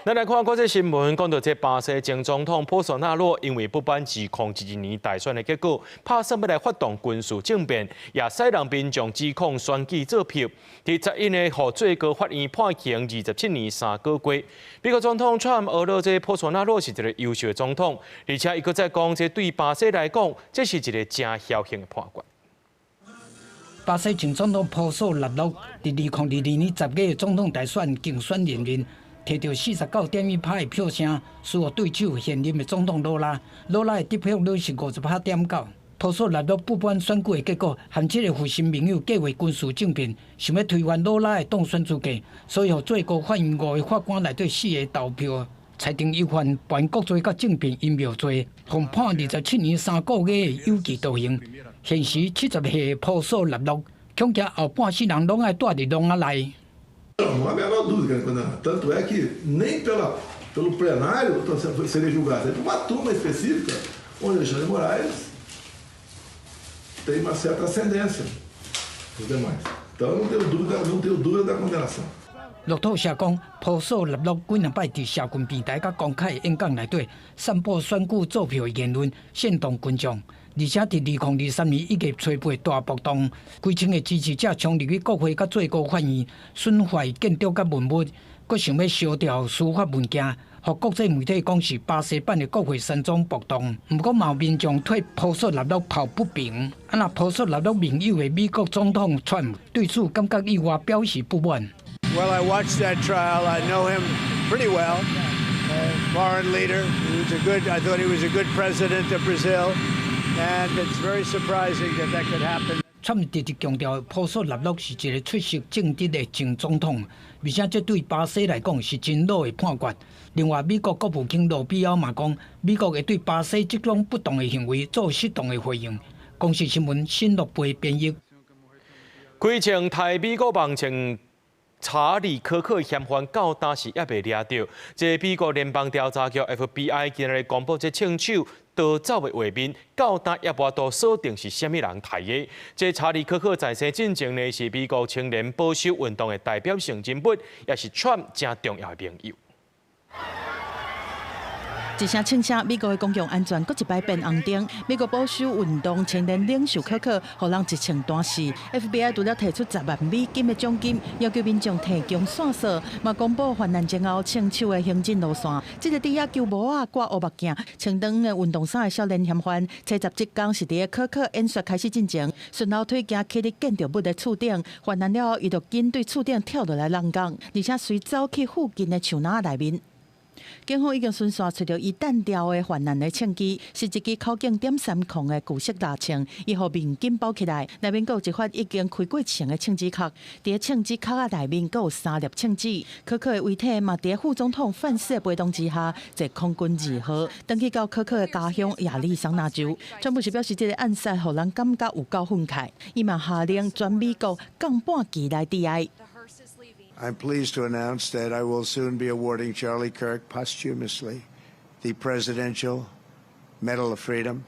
咱來看國際新聞，講到這巴西前總統波索納洛因為不滿2022年大選的結果，拍算欲來發動軍事政變，也使人民眾指控選舉作弊。佇11日，予最高法院判刑27年3個月。美國總統川普呵咾這波索納洛是一個優秀的總統，而且伊閣再講，這對巴西來講，這是一個誠僥倖的判決。巴西前總統波索納洛佇2022年10月總統大選競選連任，摕著49.1%的票聲，輸予對手現任的總統魯拉。魯拉的得票率是58.9。波索納洛不滿選舉的結果，和這個核心盟友計劃軍事政變，想欲推翻魯拉的當選資格，所以予最高法院五个法官內底四个投票，裁定伊犯叛國罪佮政變陰謀罪，予判27年3個月的有期徒刑。現時70歲的波索納洛，恐驚後半世人攏愛蹛佇籠仔內。 Não há a menor dúvida que condenado. Tanto é que nem pelo plenário seria julgado, seria uma turma específica, onde Alexandre de Moraes tem uma certa ascendência dos demais. Então eu não tenho dúvida, não tenho dúvida da condenação. 路透社講，波索納洛幾若擺佇社群平台佮公開演講內底，散布選舉作弊的言論，煽動群眾。而且佇2023年1月初8大暴動，幾千个支持者衝入去國會佮最高法院，損壞建築佮文物，閣想欲燒掉司法文件，予國際媒體講是巴西版的國會山莊暴動。毋過嘛有民眾替波索納洛抱不平，啊若波索納洛盟友的美國總統川普對此感覺意外，表示不滿。 Well, I watched that trial. I know him pretty well. Foreign leader. He was a good. I thought he was a good president of Brazil, and it's very surprising that that could happen. 川普直直強調，波索納洛是一個出色正直的前總統，而且這對巴西來講是真老的判決。另外，美國國務卿羅比歐嘛講，美國會對巴西這種不當的行為做適當的回應。公視新聞新樂貝編譯。規槍刣美國網槍查理柯克嫌犯到今是猶未掠著，這美國聯邦調查局 FBI 今日公布這槍手逃走的畫面，到今猶無法鎖定是啥物人刣的。這查理柯克在生進前呢，是美國青年保守運動的代表性人物，也是川普誠重要的盟友。一聲槍聲，美國的公共安全閣一擺變紅燈。美國保守運動青年領袖柯克，予人一槍彈死。FBI 除了提出10萬美金的獎金，要求民眾提供線索，嘛公布犯案前後槍手的行進路線。這个佇遐球帽仔掛烏目鏡、穿長的運動衫的少年嫌犯，初十這工是佇柯克演說開始進前，順後腿行去佇建築物的厝頂，犯案了後，伊就緊對厝頂跳落來閬降，而且隨走去附近的樹林內面。警方已經循線揣著伊彈掉的犯案的槍支，是一支口徑.30的舊式獵槍，伊予面巾包起來，內面閣有一發已經開過槍的槍支殼。佇槍支殼仔內面閣有三粒槍子。柯克的遺體嘛，佇副總統范斯的陪同之下，坐空軍二號，轉去到柯克的家鄉亞利桑那州。川普是表示，這个暗殺予人感覺有夠憤慨，伊嘛下令全美國降半旗來致哀。 I'm pleased to announce that I will soon be awarding Charlie Kirk posthumously the Presidential Medal of Freedom。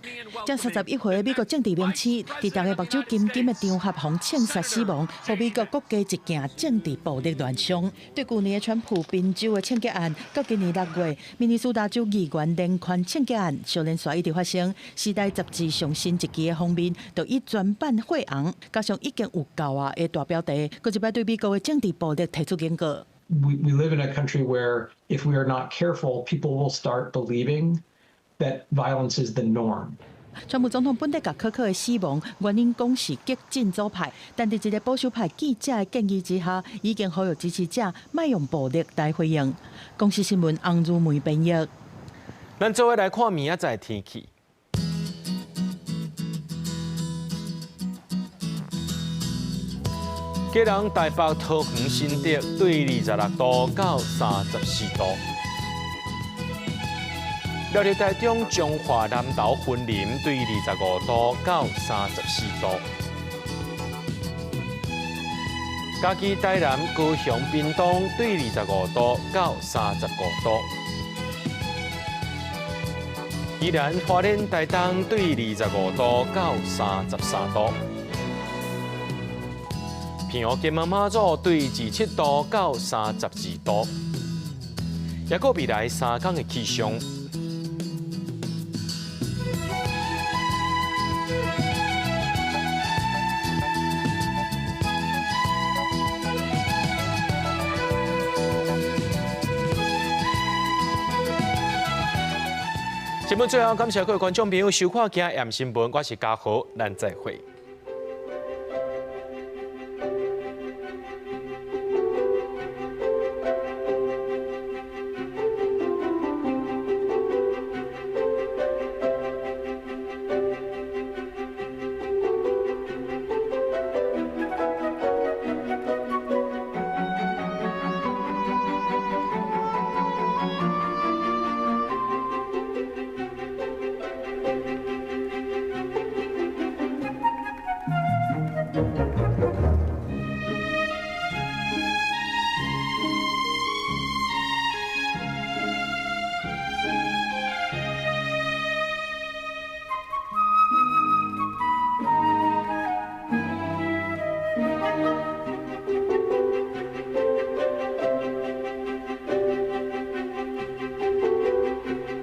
這31歲的美國政治明星，佇逐家目睭金金的場合，予槍殺死亡，予美國國家一件政治暴力亂象。對舊年的川普賓州的槍擊案，到今年6月，明尼蘇達州議員連環槍擊案，相連紲一直發生。時代雜誌上新一期的封面，就以全版血紅，加上已經有夠啊的大標題，閣一擺對美國的政治暴力提出警告。 We live in a country where if we are not careful, people will start believing that violence is the norm. 川普總統本底共柯克的死亡原因講是激進左派，但佇一个保守派記者的建議之下，已經呼籲支持者莫用暴力來回應。公視新聞洪如梅編譯。咱做伙來看明仔載天氣。基隆、台北、桃園、新竹對26度到34度。苗栗、台中、彰化、南投、雲林對25度到34度。嘉義、台南、高雄、屏東對25度到35度。宜蘭、花蓮、台東對25度到33度。澎湖、金門、馬祖對27度到32度。抑閣未來3工的氣象。新聞最後，感謝各位觀眾朋友收看今日新聞，我是嘉豪，咱再會。